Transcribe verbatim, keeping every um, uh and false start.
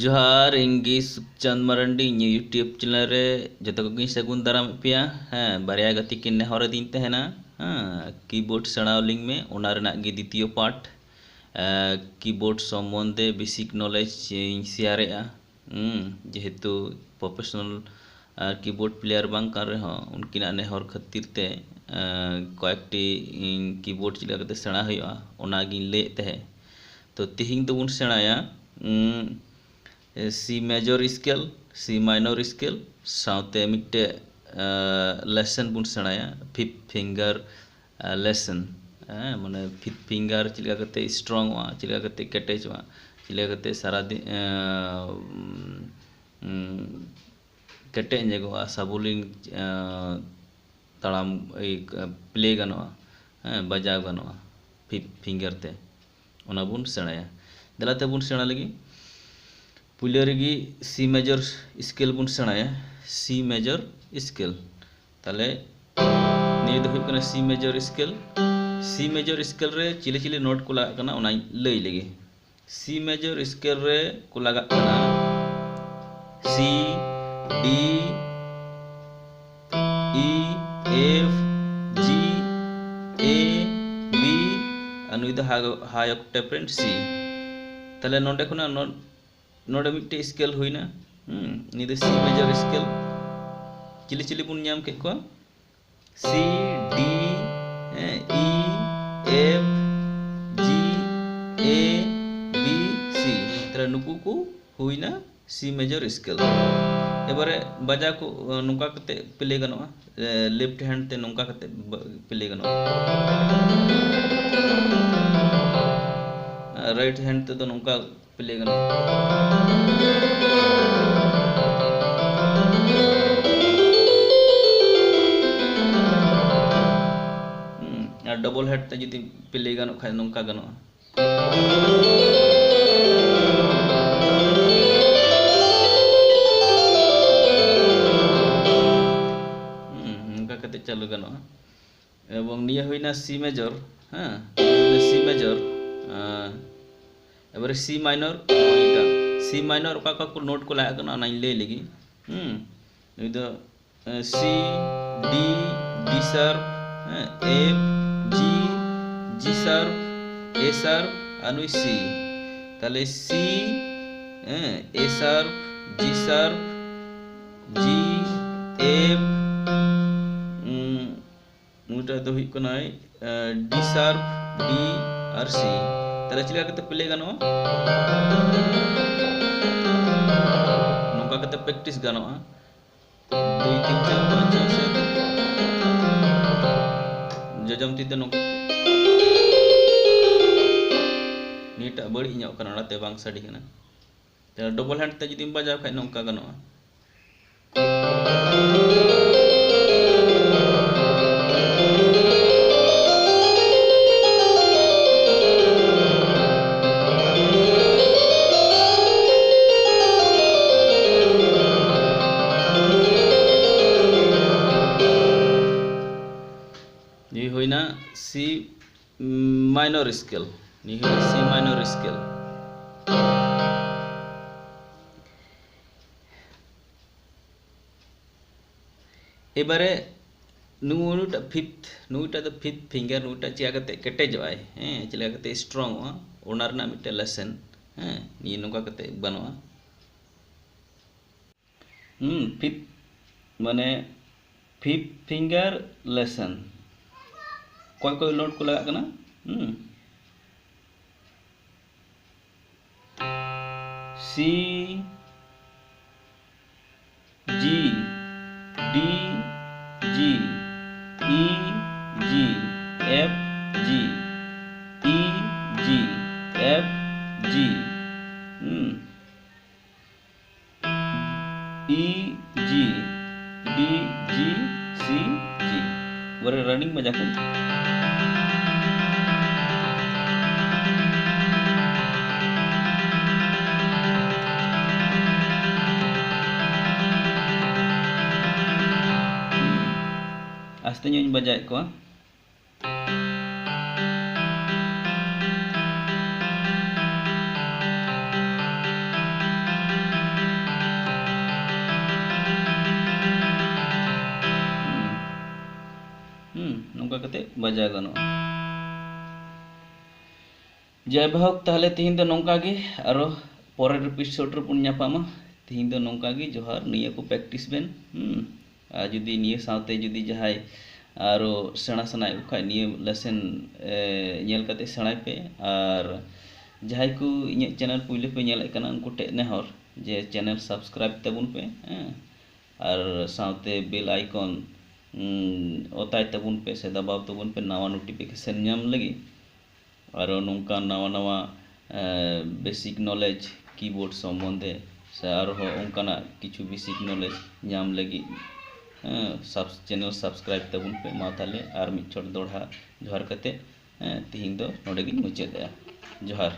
ᱡᱚᱦᱟᱨ, ᱤᱧ ᱜᱮ ᱥᱩᱠᱪᱟᱸᱫ ᱢᱟᱨᱟᱱᱰᱤ᱾ ᱤᱧᱟᱹᱜ YouTube ᱪᱮᱱᱮᱞ ᱨᱮ ᱡᱚᱛᱚ ᱠᱚᱜᱮᱧ ᱥᱟᱹᱜᱩᱱ ᱫᱟᱨᱟᱢᱮᱫ ᱯᱮᱭᱟ᱾ ᱦᱮᱸ, ᱵᱟᱨᱭᱟ ᱜᱟᱛᱮ ᱠᱤᱱ ᱱᱮᱦᱚᱨ ᱟᱹᱫᱤᱧ ᱛᱟᱦᱮᱱᱟ, ᱦᱮᱸ, ᱠᱤᱵᱳᱨᱰ ᱥᱮᱬᱟᱣ ᱞᱤᱧ ᱢᱮ, ᱚᱱᱟ ᱨᱮᱱᱟᱜ ᱜᱮ ᱫᱤᱛᱤᱭᱚ ᱯᱟᱨᱴ᱾ ᱠᱤᱵᱳᱨᱰ ᱥᱚᱢᱵᱚᱱᱫᱷᱮ ᱵᱮᱥᱤᱠ ᱱᱚᱞᱮᱡᱽ ᱤᱧ ᱥᱮᱭᱟᱨᱮᱜᱼᱟ᱾ ᱦᱩᱸ, ᱡᱮᱦᱮᱛᱩ ᱯᱨᱚᱯᱷᱮᱥᱚᱱᱟᱞ ᱟᱨ ᱠᱤᱵᱳᱨᱰ ᱯᱞᱮᱭᱟᱨ ᱵᱟᱝ ᱠᱟᱱ ᱨᱮᱦᱚᱸ, ᱩᱱᱠᱤᱱᱟᱜ ᱱᱮᱦᱚᱨ ᱠᱷᱟᱹᱛᱤᱨ ᱛᱮ, ᱟᱸ, ᱠᱚᱭᱮᱠᱴᱤ ᱤᱧ ᱠᱤᱵᱳᱨᱰ ᱪᱮᱫ ᱞᱮᱠᱟ ᱠᱟᱛᱮ ᱥᱮᱬᱟ ᱦᱩᱭᱩᱜᱼᱟ, ᱚᱱᱟᱜᱤᱧ ᱞᱟᱹᱭᱮᱫ ᱛᱟᱦᱮᱸᱫ᱾ ᱛᱚ, ᱛᱤᱦᱤᱧ ᱫᱚᱵᱚᱱ ᱥᱮᱬᱟᱭᱟ, ᱩᱸ, C major scale, C minor scale, ᱥᱟᱶᱛᱮ ᱢᱤᱫᱴᱮᱡ, ᱟᱸ, ᱞᱮᱥᱚᱱ ᱵᱚᱱ ᱥᱮᱬᱟᱭᱟ, ᱯᱷᱤᱯᱛᱷ ᱯᱷᱤᱝᱜᱟᱨ ᱞᱮᱥᱚᱱ᱾ ᱦᱮᱸ, ᱢᱟᱱᱮ ᱯᱷᱤᱯᱛᱷ ᱯᱷᱤᱝᱜᱟᱨ ᱪᱮᱫ ᱞᱮᱠᱟ ᱠᱟᱛᱮ ᱥᱴᱨᱚᱝᱚᱜᱼᱟ, ᱪᱮᱫ ᱞᱮᱠᱟ ᱠᱟᱛᱮ ᱠᱮᱴᱮᱡᱚᱜᱼᱟ, ᱪᱮᱫ ᱞᱮᱠᱟ ᱠᱟᱛᱮ ᱥᱟᱨᱟᱫᱤᱱ, ᱮᱸ, ᱩᱸ, ᱠᱮᱴᱮᱡ ᱧᱚᱜᱚᱜᱼᱟ, ᱥᱟᱵᱚᱞᱤᱱ, ᱮᱸ, ᱛᱟᱲᱟᱢ, ᱮᱭ, ᱯᱞᱮ ᱜᱟᱱᱚᱜᱼᱟ, ᱦᱮᱸ, ᱵᱟᱡᱟᱣ ᱜᱟᱱᱚᱜᱼᱟ ᱯᱷᱤᱯᱛᱷ ᱯᱷᱤᱝᱜᱟᱨ ᱛᱮ᱾ ᱚᱱᱟ ᱵᱚᱱ ᱥᱮᱬᱟᱭᱟ᱾ ᱫᱮᱞᱟ ᱛᱮᱵᱚᱱ ᱥᱮᱬᱟ ᱞᱟᱹᱜᱤᱫ᱾ ᱯᱩᱭᱞᱟᱹ ᱨᱮᱜᱮ C major scale ᱵᱚᱱ ᱥᱮᱬᱟᱭᱟ, C major scale᱾ ᱛᱟᱦᱞᱮ ᱱᱤᱭᱟᱹ ᱫᱚ ᱦᱩᱭᱩᱜ ᱠᱟᱱᱟ C major scale᱾ C major scale ᱨᱮ ᱪᱤᱞᱤ ᱪᱤᱞᱤ ᱱᱳᱴ ᱠᱚ ᱞᱟᱜᱟᱜ ᱠᱟᱱᱟ, ᱚᱱᱟᱧ ᱞᱟᱹᱭ ᱞᱮᱜᱮ᱾ C major scale ᱨᱮ ᱠᱚ ᱞᱟᱜᱟᱜ ᱠᱟᱱᱟ C, D, E, F, G, A, B, ᱟᱨ ᱱᱩᱭ ᱫᱚ high octave ᱨᱮᱱ C᱾ ᱛᱟᱦᱞᱮ ᱱᱚᱰᱮ ᱠᱷᱚᱱᱟᱜ ᱱᱚ-, ᱱᱚᱰᱮ ᱢᱤᱫᱴᱮᱡ scale ᱦᱩᱭᱱᱟ᱾ ᱦᱩᱸ, ᱱᱤᱭᱟᱹ ᱫᱚ C major scale᱾ ᱪᱤᱞᱤ ᱪᱤᱞᱤ ᱵᱚᱱ ᱧᱟᱢ ᱠᱮᱫ ᱠᱚᱣᱟ? C, D, ᱦᱮᱸ, E, F, G, A, B, C᱾ ᱛᱟᱦᱞᱮ ᱱᱩᱠᱩ ᱠᱚ ᱦᱩᱭᱱᱟ C major scale᱾ ᱮᱵᱟᱨᱮ ᱵᱟᱡᱟᱣ ᱠᱚ, ᱱᱚᱝᱠᱟ ᱠᱟᱛᱮ ᱯᱞᱮ ᱜᱟᱱᱚᱜᱼᱟ, left hand ᱛᱮ ᱱᱚᱝᱠᱟ ᱠᱟᱛᱮ ᱯᱞᱮ ᱜᱟᱱᱚᱜᱼᱟ, right hand ᱛᱮᱫᱚ ᱱᱚᱝᱠᱟ ᱯᱞᱮ ᱜᱟᱱᱚᱜᱼᱟ᱾ ᱦᱩᱸ, ᱟᱨ ᱰᱚᱵᱚᱞ ᱦᱮᱰ ᱛᱮ ᱡᱩᱫᱤ ᱯᱞᱮ ᱜᱟᱱᱚᱜ ᱠᱷᱟᱡ, ᱱᱚᱝᱠᱟ ᱜᱟᱱᱚᱜᱼᱟ᱾ ᱦᱩᱸ, ᱱᱚᱝᱠᱟ ᱠᱟᱛᱮ ᱪᱟᱹᱞᱩ ᱜᱟᱱᱚᱜᱼᱟ᱾ ᱮᱵᱚᱝ ᱱᱤᱭᱟᱹ ᱦᱩᱭᱱᱟ C major, ᱦᱮᱸ, ᱱᱤᱭᱟᱹ ᱦᱩᱭᱱᱟ C major, ᱟᱨ ᱮᱵᱟᱨᱮ C minor, ᱮᱴᱟᱜ C minor ᱚᱠᱟ ᱚᱠᱟ ᱠᱚ note ᱠᱚ ᱞᱟᱜᱟᱜ ᱠᱟᱱᱟ, ᱚᱱᱟᱧ ᱞᱟᱹᱭ ᱞᱮᱜᱮ᱾ ᱦᱩᱸ, ᱱᱩᱭ ᱫᱚ, ᱮ, C, D, D sharp, ᱦᱮᱸ, F, G, G sharp, A sharp, ᱟᱨ ᱱᱩᱭ C᱾ ᱛᱟᱦᱞᱮ C, ᱦᱮᱸ, A sharp, G sharp, G, F, ᱩᱸ, ᱱᱩᱭᱴᱟᱜ ᱫᱚ ᱦᱩᱭᱩᱜ ᱠᱟᱱᱟᱭ, ᱮ, D sharp, D ᱟᱨ C᱾ ᱛᱟᱦᱞᱮ ᱪᱮᱫ ᱞᱮᱠᱟ ᱠᱟᱛᱮ play ᱜᱟᱱᱚᱜᱼᱟ? ᱱᱚᱝᱠᱟ ᱠᱟᱛᱮ practice ᱜᱟᱱᱚᱜᱼᱟ᱾ ᱫᱩᱭ, ᱛᱤᱱ, ᱪᱟᱨ, ᱯᱟᱸᱪ, ᱪᱷᱚᱭ, ᱥᱟᱛ᱾ ᱡᱚᱡᱚᱢ ᱛᱤ ᱛᱮ ᱱᱚᱝᱠᱟ᱾ ᱱᱤᱭᱟᱹᱴᱟᱜ ᱵᱟᱹᱲᱤᱡ ᱧᱚᱜ ᱠᱟᱱᱟ, ᱚᱱᱟᱛᱮ ᱵᱟᱝ ᱥᱟᱰᱮ ᱠᱟᱱᱟ᱾ ᱛᱚ, double hand ᱛᱮ ᱡᱩᱫᱤᱢ ᱵᱟᱡᱟᱣ ᱠᱷᱟᱡ ᱱᱚᱝᱠᱟ ᱜᱟᱱᱚᱜᱼᱟ᱾ ᱱᱤᱭᱟᱹ ᱦᱩᱭᱱᱟ C minor scale, ᱱᱤᱭᱟᱹ ᱦᱩᱭᱱᱟ C minor scale᱾ ᱮᱵᱟᱨᱮ ᱱᱩᱭᱴᱟᱜ fifth, ᱱᱩᱭᱴᱟᱜ ᱫᱚ fifth finger, ᱱᱩᱭᱴᱟᱜ ᱪᱤᱠᱟ ᱠᱟᱛᱮ ᱠᱮᱴᱮᱡᱚᱜᱼᱟᱭ, ᱦᱮᱸ, ᱪᱮᱫ ᱞᱮᱠᱟ ᱠᱟᱛᱮ strong ᱚᱜᱼᱟ, ᱚᱱᱟ ᱨᱮᱱᱟᱜ ᱢᱤᱫᱴᱮᱱ lesson, ᱦᱮᱸ, ᱱᱤᱭᱟᱹ ᱱᱚᱝᱠᱟ ᱠᱟᱛᱮ ᱵᱟᱹᱱᱩᱜᱼᱟ᱾ ᱦᱩᱸ, fifth, ᱢᱟᱱᱮ fifth finger lesson᱾ ᱚᱠᱚᱭ ᱚᱠᱚᱭ note ᱠᱚ ᱞᱟᱜᱟᱜ ᱠᱟᱱᱟ? ᱦᱩᱸ, C, G, D, G, E, G, F, G, E, G, F, G, ᱦᱩᱸ᱾ E, G, D, G, C, G᱾ ᱵᱟᱨᱮ running ᱵᱟᱡᱟ ᱠᱚ᱾ ᱟᱥᱛᱮ ᱧᱚᱜ ᱤᱧ ᱵᱟᱡᱟᱣᱮᱫ ᱠᱚᱣᱟ᱾ ᱵᱟᱡᱟᱣ ᱜᱟᱱᱚᱜᱼᱟ᱾ ᱡᱟᱭᱦᱳᱠ, ᱛᱟᱦᱚᱞᱮ ᱛᱤᱦᱤᱧ ᱫᱚ ᱱᱚᱝᱠᱟ ᱜᱮ, ᱟᱨᱚ ᱯᱚᱨᱮᱨ episode ᱨᱮᱵᱚᱱ ᱧᱟᱯᱟᱢᱟ᱾ ᱛᱤᱦᱤᱧ ᱫᱚ ᱱᱚᱝᱠᱟ ᱜᱮ, ᱡᱚᱦᱟᱨ᱾ ᱱᱤᱭᱟᱹ ᱠᱚ practice ᱵᱮᱱ᱾ ᱦᱩᱸ᱾ ᱟᱨ ᱡᱩᱫᱤ ᱱᱤᱭᱟᱹ ᱥᱟᱶᱛᱮ ᱡᱩᱫᱤ ᱡᱟᱦᱟᱸᱭ ᱟᱨᱚ ᱥᱮᱬᱟ ᱥᱟᱱᱟᱭᱮᱫ ᱠᱚ ᱠᱷᱟᱡ, ᱱᱤᱭᱟᱹ lesson, ᱮ, ᱧᱮᱞ ᱠᱟᱛᱮ ᱥᱮᱬᱟᱭ ᱯᱮ᱾ ᱟᱨ ᱡᱟᱦᱟᱸᱭ ᱠᱚ ᱤᱧᱟᱹᱜ channel ᱯᱩᱭᱞᱩ ᱯᱮ ᱧᱮᱞᱮᱫ ᱠᱟᱱᱟ, ᱩᱱᱠᱩ ᱴᱷᱮᱱ ᱱᱮᱦᱚᱨ ᱡᱮ channel subscribe ᱛᱟᱵᱚᱱ ᱯᱮ, ᱦᱮᱸ, ᱟᱨ ᱥᱟᱶᱛᱮ bell icon, ᱩᱸ, ᱚᱛᱟᱭ ᱛᱟᱵᱚᱱ ᱯᱮ ᱥᱮ ᱫᱟᱵᱟᱣ ᱛᱟᱵᱚᱱ ᱯᱮ ᱱᱟᱣᱟ notification ᱧᱟᱢ ᱞᱟᱹᱜᱤᱫ᱾ ᱟᱨᱚ ᱱᱚᱝᱠᱟᱱ ᱱᱟᱣᱟ ᱱᱟᱣᱟ, ᱮ, basic knowledge keyboard ᱥᱚᱢᱵᱚᱱᱫᱷᱮ ᱥᱮ ᱟᱨᱦᱚᱸ ᱚᱱᱠᱟᱱᱟᱜ ᱠᱤᱪᱷᱩ basic knowledge ᱧᱟᱢ ᱞᱟᱹᱜᱤᱫ, ᱮ, sub-, channel subscribe ᱛᱟᱵᱚᱱ ᱯᱮ᱾ ᱢᱟ ᱛᱟᱦᱞᱮ ᱟᱨ ᱢᱤᱫ ᱪᱷᱚᱴ ᱫᱚᱲᱦᱟ ᱡᱚᱦᱟᱨ ᱠᱟᱛᱮ, ᱮ, ᱛᱤᱦᱤᱧ ᱫᱚ ᱱᱚᱰᱮ ᱜᱤᱧ ᱢᱩᱪᱟᱹᱫᱮᱜᱼᱟ᱾ ᱡᱚᱦᱟᱨ᱾